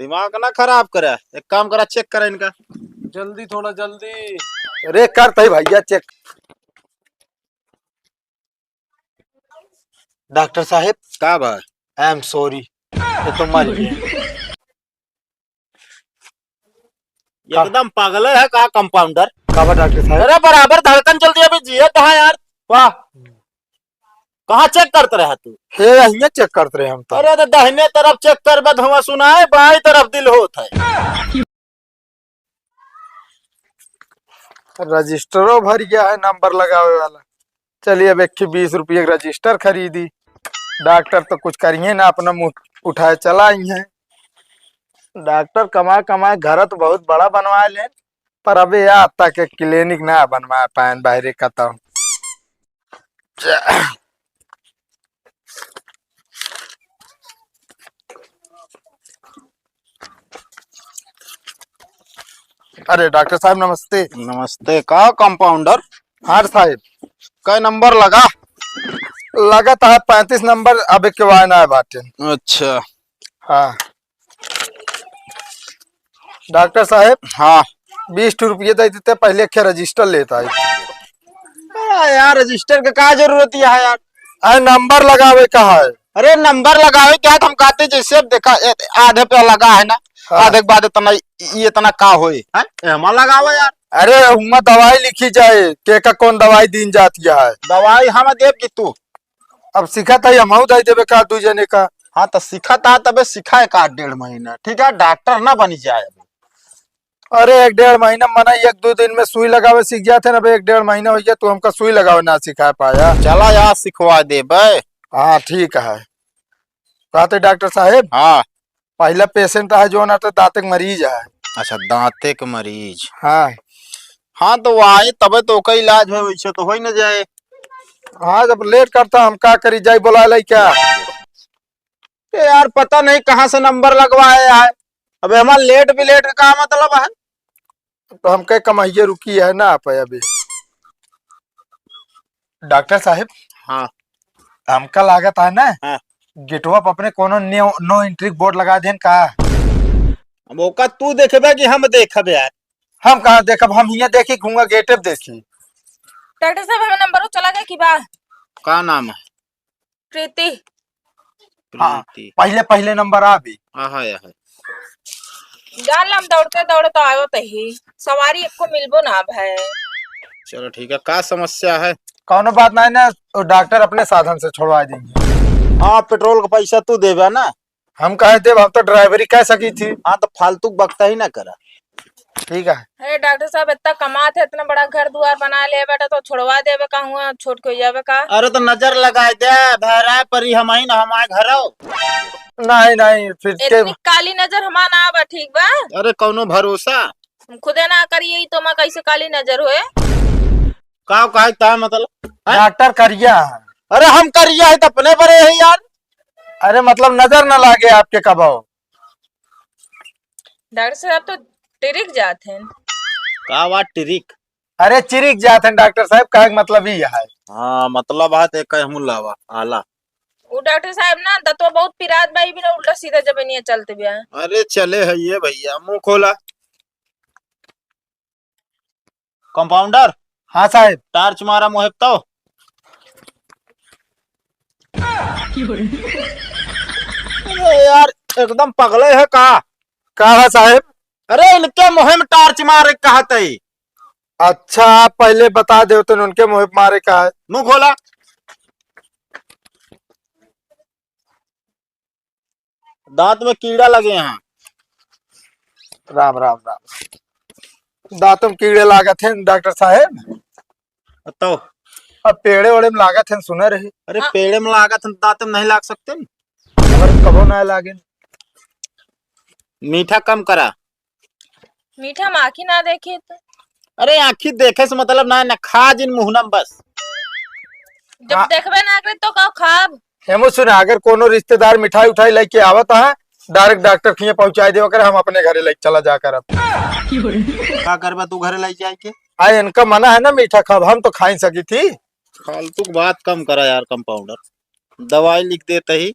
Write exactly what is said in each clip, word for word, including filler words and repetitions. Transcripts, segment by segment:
दिमाग ना खराब करे, एक काम करा, चेक करा इनका। जल्दी, थोड़ा जल्दी। अरे करत ही भैया चेक। डॉक्टर साहेब। का बा? I am sorry, ये तो मर गया। का? एकदम पागल है का कंपाउंडर? का बा डॉक्टर साहेब? अरे बराबर धड़कन चलती है, अभी जियत है यार। वाह, कहाँ चेक करत रहा तू? हे, यहिया चेक करत रहे हम तो। अरे तो दाहिने तरफ चेक करबे, धुआं सुनाए, बाई तरफ दिल होत है। रजिस्टरो भर गया है नंबर लगावे वाला। चलिए, अब एक ठे बीस रुपये के रजिस्टर खरीदी। डॉक्टर तो कुछ करिए ना, अपना मुंह उठाए चला आई हैं। डॉक्टर कमाए कमाए घर तो बहुत बड़ा बनवा ले, पर अबे आज तक एक क्लिनिक ना बनवा पाएन बाहरे कतौ। अरे डॉक्टर साहब नमस्ते। नमस्ते। का कंपाउंडर? हाँ साहब। कै नंबर लगा? लगत है पैंतीस नंबर, अब एक वायना है बाटे। अच्छा। हाँ। डॉक्टर साहेब, हाँ। बीस ठो रुपये दे देते, पहले के रजिस्टर लेता है। अरे यार, रजिस्टर के का जरूरत है यार? अरे, नंबर लगावे का है। अरे, नंबर लगावे क्या है, हम कहते जैसे अब देखा, ए, आधे पे लगा है ना, हाँ। आधे के बाद इतना, ये इतना का होए, हैं? ए, हमार लगावे यार। अरे, उमा दवाई लिखी जाए, के का कौन दवाई दीन जाती है? दवाई हम देब कि तू? अब सिखत है, हमहू दे देबे का दू जने का? हाँ, तो सिखत है, तबे सिखा एक आध डेढ़ महीना, ठीक है, डॉक्टर ना बनी जाए। अरे, एक डेढ़ महीना मना, एक दो दिन में सुई लगावे सीख जाते ना। अब एक डेढ़ महीना हो गया, तू हमका सुई लगावे ना सिखा पाया। चला यार, सिखवा देबे। हाँ, ठीक है। कहते डॉक्टर साहेब, हाँ। पहला पेशेंट है जो ना, तो दांते के मरीज है। अच्छा, दांते के मरीज। हाँ। हाँ, तो वो आए तबे तो ओका इलाज होए, वैसे तो हो ही न जाए। हाँ, जब लेट करता हम का करी, जाई बोला लाई क्या? ए यार, पता नहीं कहाँ से नंबर लगवाए है। अबे हमार लेट भी लेट का का मतलब है? तो हम कहे कमाइए रुकी है ना आप अभी। डॉक्टर साहेब। हाँ। हमका लागत है ना, हाँ। गेटवा पर अपने कोनो नो, नो एंट्री बोर्ड लगा देन का? अब ओका तू देखबे कि हम देखब यार? हम कहाँ देखब, हम हियाँ देखी, घूंगा गेटे पे देखी। डॉक्टर साहब, हमें नंबर चला गया कि बा? का नाम है? प्रीति। हाँ, प्रीति। पहले, पहले नंबर आ भी। आहा, आहा। जान ला, हम दौड़ते दौड़ते आवत ही, सवारी एको मिलबो ना भय। चलो ठीक है, का समस्या है? कौनो बात नहीं ना, वो डॉक्टर अपने साधन से छोड़वा देंगे। हाँ, पेट्रोल का पैसा तू देबे ना। हम काहे देब, हम तो ड्राइवरी कह सकी थी। हाँ, तो फालतू बकता ही ना करा। ठीक है। अरे डॉक्टर साहब, इतना कमात है, इतना बड़ा घर दुआर बना ले बेटा, तो छोड़वा देबे का हुआ, छोट के हो जाबे का? अरे तो नजर लगाए दे, भैरा परी हम आई ना, हमारे घर आओ। नहीं, नहीं, फिर के इतनी काली नजर हमार ना बा, ठीक बा? अरे कौनो भरोसा? हम खुदे ना करिए, तो मैं कैसे काली नजर होए? का कहे ता मतलब? हैं? डॉक्टर करिया है। अरे हम करिया है तो अपने बड़े है यार। अरे मतलब नजर ना लागे आपके कबो। डॉक्टर साहब तो टिरिक जात हैं। का बात टिरिक? अरे चिरिक जात हैं डॉक्टर साहब, कहे के मतलब ई है। हाँ, मतलब है ते कहे हमू लावा, आला। वो डॉक्टर साहब ना दतवा बहुत पिरात बा, ई बिना उल्टा सीधा जबनिया चलते बिया। अरे चले है ये भैया, मुंह खोला। कंपाउंडर। हाँ साहेब। टार्च मारा मोहेब तो। अरे यार, एकदम पगले है का? का है साहेब? अरे इनके मुँह में टार्च मारे कहत है। अच्छा, आप पहले बता देते, उनके मुँह में मारे का है? मुँह खोला। दांत में कीड़ा लगे हैं। राम, राम, राम। दांतों में कीड़े लागत हैं डॉक्टर साहेब। तो अब पेड़े ओड़े में लागत हैं, सुने रही। अरे हाँ। पेड़े में लागत हैं, दांत में नहीं लाग सकते न? हमारे कबो ना लागे। मीठा कम करा। मीठा हम आँखी ना देखी तो। अरे आँखी देखे से मतलब ना, ना खा जिन मुहनम बस। जब हाँ। देखबे ना करे तो का खाब? हेमू सुना, अगर कोनो रिश्तेदार मिठाई उठाई लेके आवत है, डायरेक्ट डॉक्टर खिए पहुंचाई देवा करे, हम अपने घरे लेके चला जा करब। का करबा तू घरे लेके जाए के? आ इनका मना है ना मीठा खाब, हम तो खा ही सकी थी। फालतू की बात कम करा यार कंपाउंडर, दवाई लिख देते ही।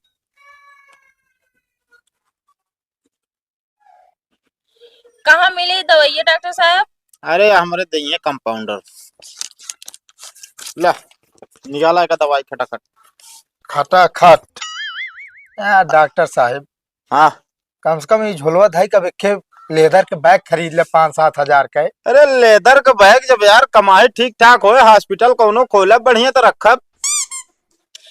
मिली दवाई डॉक्टर साहब? अरे, हमरे दइये कंपाउंडर। ला, निकाला एका दवाई खटाखट। खटाखट। आ, डॉक्टर साहब। हाँ। कम से कम ई झोलवा धाई कब एके लेदर के बैग खरीद ले पाँच सात हजार के। अरे, लेदर के बैग जब यार कमाई ठीक ठाक होए, हॉस्पिटल कौनो खोलब बढ़िया तो रखब।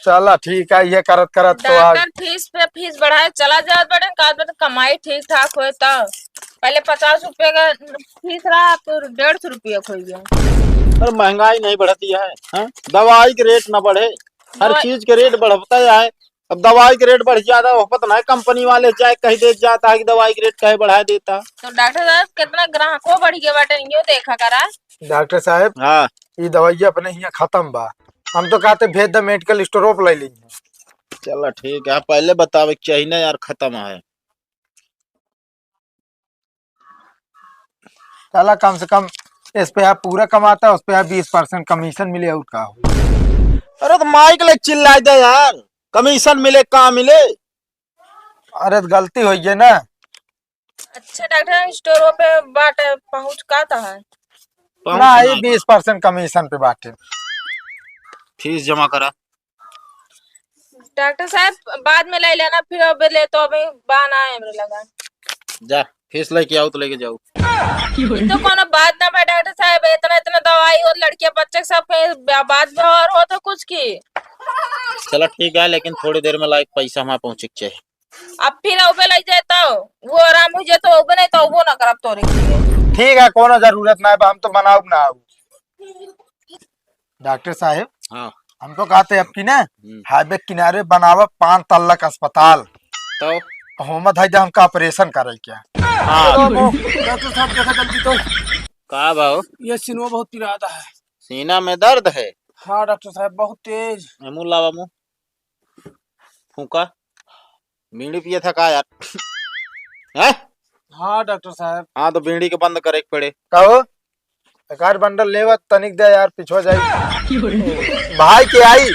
चला ठीक है, ये करत करत तो आज डॉक्टर फीस पे फीस बढ़ाए चला जात बाटे, का बाटे, कमाई ठीक ठाक होए तो। पहले पचास रुपये का फीस रहा, अब तो डेढ़ सौ रुपये हो गया। अरे महंगाई नहीं बढ़ती है, हाँ? दवाई के रेट ना बढ़े, हर दवाई चीज के रेट बढ़ता है। अब दवाई के रेट बढ़ जाता, वो पता नहीं कंपनी वाले जाए कह दे जाता है कि दवाई के रेट काहे बढ़ा देता। तो डॉक्टर साहब, कितना ग्राहकों बढ़ गया बाटे, यो देखा करा। डॉक्टर साहब, हाँ। ये दवाई अपने यहाँ खत्म बा, हम तो कहते भेज दे मेडिकल स्टोर पे ले लेंगे। चला ठीक है, पहले बतावे के चाहिए ना यार, खत्म है। चला कम से कम इस पे आप पूरा कमाता, उस पे आप बीस परसेंट कमीशन मिले और का हो। अरे तो माइक ले चिल्ला दे यार, कमीशन मिले का मिले। अरे तो गलती हो गई ना। अच्छा डॉक्टर, स्टोर पे बाटे पहुँच का तो है? पहुँच ना, ना ये तो। बीस परसेंट कमीशन पे बाटे। फीस जमा करा। डॉक्टर साहब, बाद में ले लेना, फिर अब ले तो अभी बहाना है हमरे लगा। जा, फीस लेके आओ तो लेके जाओ। ये तो कोनो बात ना भाई डॉक्टर साहब, इतना, इतना दवाई और लड़कियां बच्चे के सब के बा-, बात व्यवहार हो तो कुछ की। चला ठीक है, लेकिन थोड़ी देर में लाइक पैसा हमारे पहुँचे के चाहिए। अब फिर अउबे लग जाए तो वो आराम हो जाए तो अउबे नहीं तो अउबो ना करब तोरे के लिए। ठीक है, कोनो जरूरत ना है, हम तो बनाउब ना आऊ। डॉक्टर साहेब, हाँ। हम तो कहते अब की ना हम्म। हाईवे किनारे बनावा पाँच तल्ला का अस्पताल। तो? होमत है जो हमका ऑपरेशन करे क्या? हाँ। डॉक्टर साहब देखा जल्दी तो। का भाव? ये सीनवा बहुत पिराता है। सीना में दर्द है? हाँ डॉक्टर साहब, बहुत तेज। ए, मुँह लावा मुँह। फूंका। बीड़ी पिए था का यार? हैं? हाँ डॉक्टर साहब। हाँ तो बीड़ी के बंद करे के पड़े। कहो, एक आध बंडल लेवा तनिक दे यार, पिछवा जाई। भाई के आई,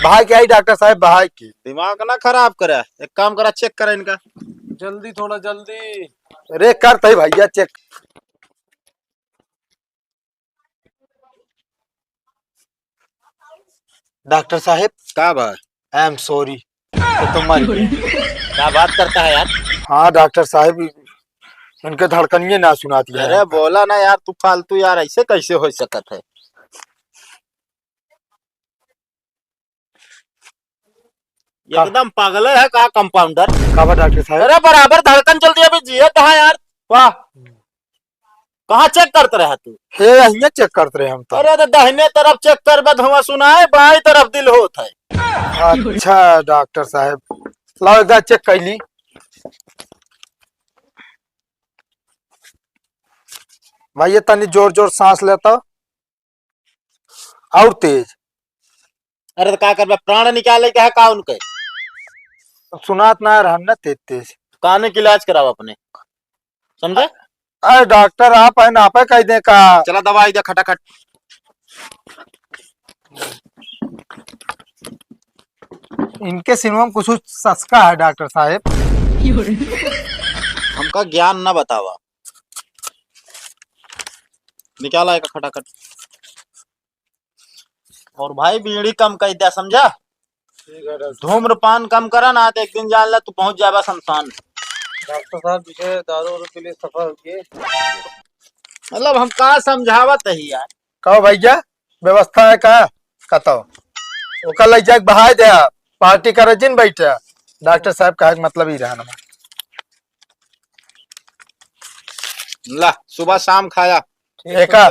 भाई के आई डॉक्टर साहब, भाई की। दिमाग ना खराब करे, एक काम करा, चेक करा इनका। जल्दी, थोड़ा जल्दी। अरे करत ही भैया चेक। डॉक्टर साहेब। का बा? I am sorry, तो तुम मर गए। क्या बात करता है यार? हाँ डॉक्टर साहेब, इनके धड़कनिए ना सुनाती है। अरे बोला ना यार, तू फालतू यार, ऐसे कैसे हो सकत है? का? एकदम पागल है का कंपाउंडर? का बा डॉक्टर साहेब? अरे बराबर धड़कन चलती है, अभी जियत है यार। वाह, कहाँ चेक करत रहा तू? हे, यहिया चेक करत रहे हम तो। अरे तो दाहिने तरफ चेक करबे, धुआं सुनाए, बाई तरफ दिल होत है। अच्छा डॉक्टर साहेब, लाओ एक बार चेक कर ली। भाई ये तनी जोर जोर सांस लेता। और तेज। अरे तो का करबे, प्राण निकाले के है का उनके? अब सुनात ना रहन ना तेज तेज। काने के इलाज कराओ अपने, समझे? अरे डॉक्टर आप है ना, आप कह दे का? चला दवाई दे खटाखट। इनके सिनेमा में कुछ सस्का है डॉक्टर साहेब। हमका ज्ञान ना बतावा, निकाला है खटाखट। और भाई बीड़ी कम कर दिया, समझा? ठीक है डॉक्टर। धूम्रपान कम करा ना, तो एक दिन जान ला तू पहुंच जाबा शमशान। डॉक्टर साहब, पीछे दारू वारू पी लिए, सफा हो गए। मतलब हम का समझावत है यार? कहो भैया, व्यवस्था है का? कतो ओका ले जाके बहाय दे, पार्टी करे जिन बैठे। डॉक्टर साहब कहे के मतलब ही रहा ना। ला, सुबह शाम खाया। एका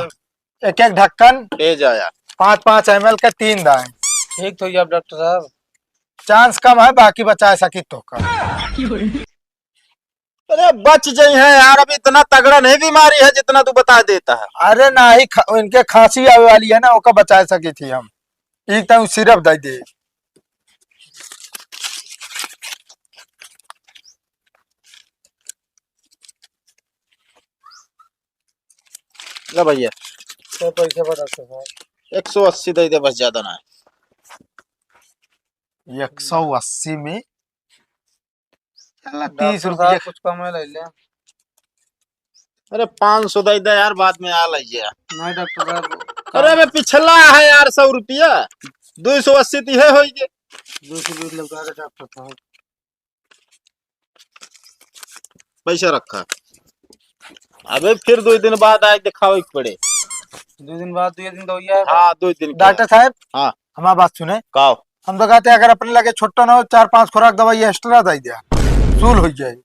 एक एक ढक्कन तेज आया। पाँच पाँच एम एल के तीन दाएं। ठीक तो आप डॉक्टर साहब। चांस कम है, बाकी बचा सकी तो का। अरे बच जाई है यार, अभी इतना तगड़ा नहीं बीमारी है जितना तू बता देता है। अरे नाही, खा-, इनके खांसी आवे वाली है ना, ओका बचा सकी थी हम। एक तो सिरप दे दे। ले भैया। सौ पैसे बा डॉक्टर साहब। एक सौ अस्सी दे दे बस, ज्यादा ना है। एक सौ अस्सी में चला, डॉक्टर तीस साहब रुपया। कुछ कम ले ले। अरे, पाँच सौ दे दे यार, बाद में आ लीजिए। नहीं डॉक्टर साहब। अरे, अबे पिछला है यार, सौ रुपया, दो सौ अस्सी तो यह होइए। दो सौ बीस लगा दे डॉक्टर साहब। पैसा रखा। अबे फिर दो दिन बाद आए दिखावे के पड़े। दो दिन बाद, दो दिन तो हो गया। हाँ, दो दिन के। डॉक्टर साहब, हाँ। हमारी बात सुने। का? हम तो कहते हैं, अगर अपने लगे छुट्टा ना हो, चार पांच खुराक दवाई एक्स्ट्रा दे दिया, सूल हो जाए।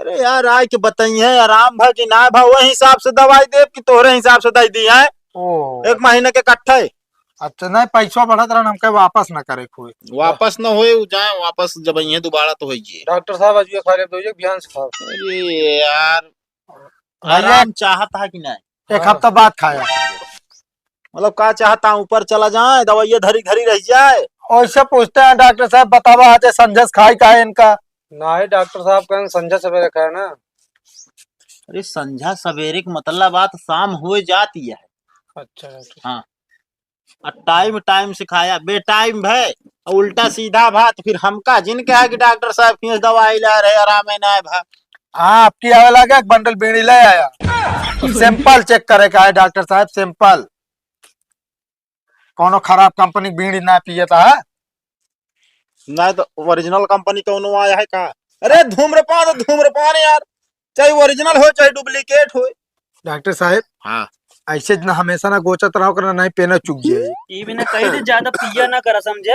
अरे यार, आए के बताइए, आराम भा कि ना भा, वही हिसाब से दवाई देब कि तोहरे हिसाब से दे दी है। ओ। एक महीने के इकट्ठा है। अच्छा, नहीं, पैसा बढ़त रहन, हमके वापस ना करे कोई। वापस ना होए, उ जाए वापस, जब ये दोबारा तो होइए। डॉक्टर साहब, आज ये खा ले, तो ये बिहान से खाओ। अरे यार, भैया, आराम चाहत है कि नहीं? एक हाँ। हफ्ता बाद खाया। मतलब, का चाहता हूँ, ऊपर चला जाए, दवाइयाँ धरी धरी रह जाए? वैसे पूछते हैं डॉक्टर साहब, बतावा, आज संझा से खाई का है इनका? नहीं, डॉक्टर साहब कहें संझा सवेरे खाए ना। अरे, संझा सवेरे के मतलब बात शाम हो जाती है। अच्छा, अच्छा। हाँ। आ टाइम टाइम से खाया, बेटाइम भय, आ उल्टा सीधा बात, फिर हमका जिन कहा कि डॉक्टर साहब किस दवाई ला रहे, आराम है ना है भा। हाँ, आपकी आवे लगा, एक बंडल बीड़ी ले आया। सैंपल चेक करे का है डॉक्टर साहब, सैंपल। कौनो खराब कंपनी की बीड़ी ना पिए था, हाँ? नहीं तो ओरिजिनल कंपनी कौनो आया है का? अरे धूम्रपान तो धूम्रपान है यार, चाहे ओरिजिनल हो चाहे डुप्लीकेट हो। डॉक्टर साहब, हाँ। ऐसे ना हमेशा ना गोचत रहो, करना नहीं पेना चुक जाए। ये भी ना कही दे, ज्यादा पिया ना करा, समझे?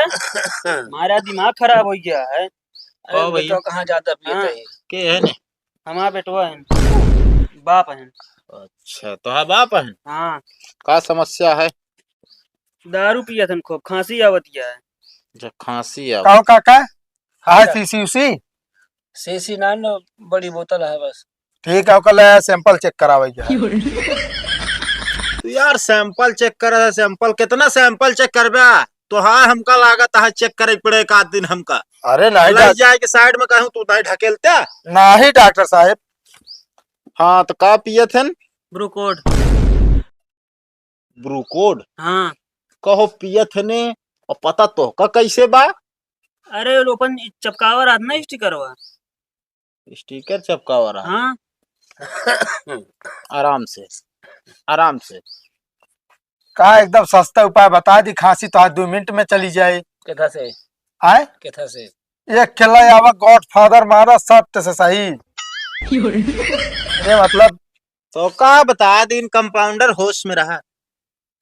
हमारा दिमाग खराब हो गया है। अरे ओ भैया। बेटवा कहाँ ज्यादा पिए हाँ। थे? के है ने? हमारा बेटवा है, बाप है। अच्छा, तो हाँ, बाप है। हाँ। का समस्या है? दारू पिया थन खूब, खांसी आवत गया है। अच्छा, खांसी आवत। कहो काका, हाँ, अच्छा। सीसी उसी? सीसी ना, न, बड़ी बोतल है बस। ठीक है, ओकर ले सैंपल चेक करावे के है। तो यार, सैंपल चेक करे है, सैंपल कितना सैंपल चेक करबे? तो हाँ, हमका लागत है चेक करे के पड़े एक आध दिन हमका। अरे नहीं ले डॉक- जाए के साइड में कहूँ, तू नहीं ढकेलते? नहीं डॉक्टर साहब। हाँ, तो का पिए थे? ब्रूकोड। ब्रूकोड? हाँ। कहो पिए थे ने, और पता तो का कैसे बा? अरे, लोपन चपकावा रहत ना स्टिकरवा। स्टिकर चपकावा रहा। हाँ। आराम से, आराम से। का एकदम सस्ता उपाय बता दी, खांसी तो आज दो मिनट में चली जाए। केथा से? आए? केथा से? एक खेला आवा, गॉडफादर मारा सत्य से सही। ये मतलब तो का बता दिन, कंपाउंडर होश में रहा।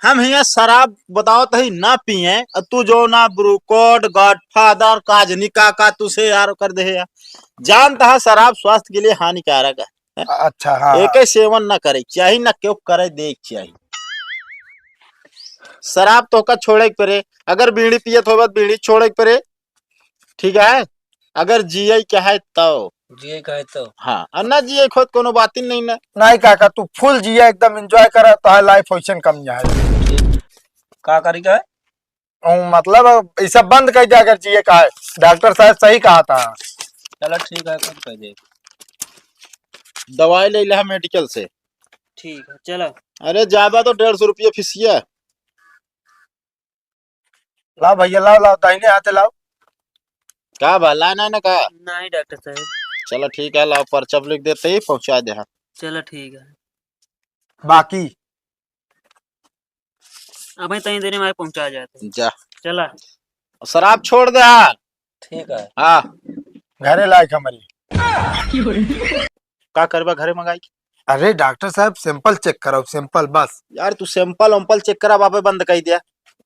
हम हियाँ शराब बतावत ही ना पिए, अ तू जो ना ब्रूकोड, गॉडफादर, काजनी काका तुसे यार कर दे यार। जानता है शराब स्वास्थ्य के लिए हानिकारक है। अच्छा, हाँ। एके सेवन ना करे चाही, ना केहू करे दे चाही। शराब तोहका छोड़े के पड़े, अगर बीड़ी पियत होबे तो बीड़ी छोड़े के पड़े, ठीक है, अगर जिए के है तो। जिए के है तो। हाँ, और ना जिए के हो तो कोनो बात ही नहीं ना। नहीं काका, तू फुल जिया, एकदम एंजॉय करा, तो है लाइफ वैसन कम यहाँ है। का करी का है? ओ, मतलब, ये सब बंद कर दे अगर जिए का है। डॉक्टर साहब सही कहा था। चलो ठीक है, बंद कर दे। दवाई ले ले मेडिकल से। ठीक है, चलो। अरे, जाबा तो डेढ़ सौ रुपया फीसिया। लाओ भैया, लाओ, लाओ, दाहिने हाथे लाओ। का बा, लाना ना का? नहीं डॉक्टर साहब। चलो ठीक है, लाओ, पर्चा लिख देते ही पहुँचा दे। हाँ। चलो ठीक है। बाकी? अबे तनी देर में पहुँचा जाते हैं। जा। चला। शराब छोड़ दे। हाँ। ठीक है। हाँ। घरे लायक हमारी। का करबा घरे मंगाई के? अरे डॉक्टर साहब, सैंपल चेक कराओ, सैंपल बस। यार, तू सैंपल वैंपल चेक करा, वापे बंद कर दिया,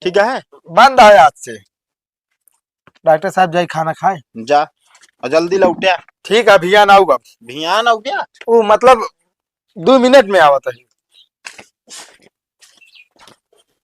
ठीक है? बंद है आज से। डॉक्टर साहब, जाई खाना खाए। जा, और जल्दी लौट्या। ठीक है, भियान आऊगा। भियान आऊगा? वो मतलब, दो मिनट में आवत है।